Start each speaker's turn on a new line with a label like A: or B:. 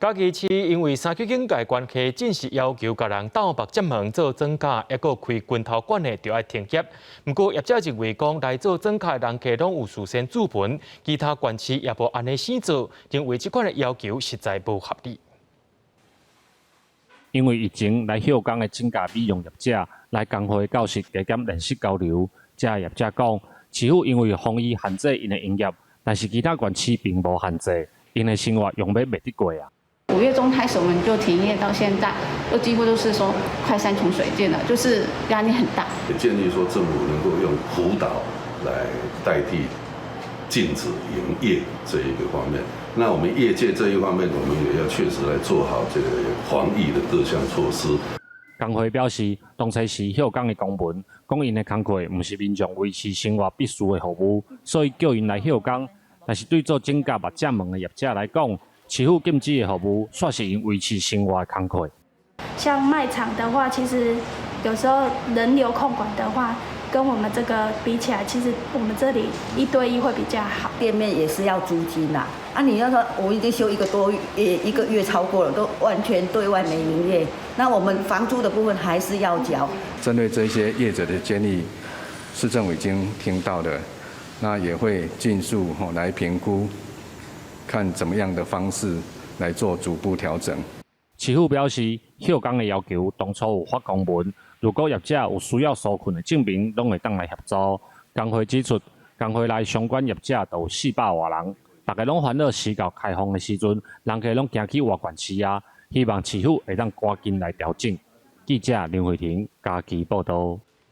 A: 嘉義市因為三級警戒關係，正式要求共人鬥目針門做裝甲，抑閣開拳頭館的著愛停業。毋過業者認為講來做裝甲的人客攏有事先諮詢，其他縣市也無按呢生做，認為這款的要求實在無合理。
B: 因為疫情來歇工的整甲美容業者來工會教室加減練習交流，這業者講，市府因為防疫限制𪜶的營業，但是其他縣市並無限制，𪜶的生活用欲袂得過啊。
C: 5月中開始我們就停業到現在，都幾乎都是說快山窮水盡了，就是壓力很大。
D: 建議說政府能夠用輔導來代替禁止營業這一個方面。那我們業界這一方面，我們也要確實來做好這個防疫的各項措施。
B: 工會表示，當初時歇工的公文，講𪜶的工課毋是民眾維持生活必須的服務，所以叫𪜶來歇工。但是對做整甲目針門的業者來講，市府禁止的服務，煞是𪜶維持生活的工課。
E: 像賣場的話，其實有時候人流控管的話，跟我們這個比起來，其實我們這裡一對一會比較好。
F: 店面也是要租金啦，啊，你要說我已經休一個多月，一個月超過了，都完全對外沒營業，那我們房租的部分還是要繳。
G: 針對這些業者的建議，市政府已經聽到了，那也會盡速來評估，看怎麼樣的方式來做逐步調整。
B: 市府表示，歇工的要求當初有發公文，如果業者有需要紓困的證明，攏會當來協助。工會指出，工會內相關業者都有400外人，逐家攏煩惱時到開放的時陣，人客攏驚去外縣市啊，希望市府會當趕緊來調整。記者林慧婷嘉義報導。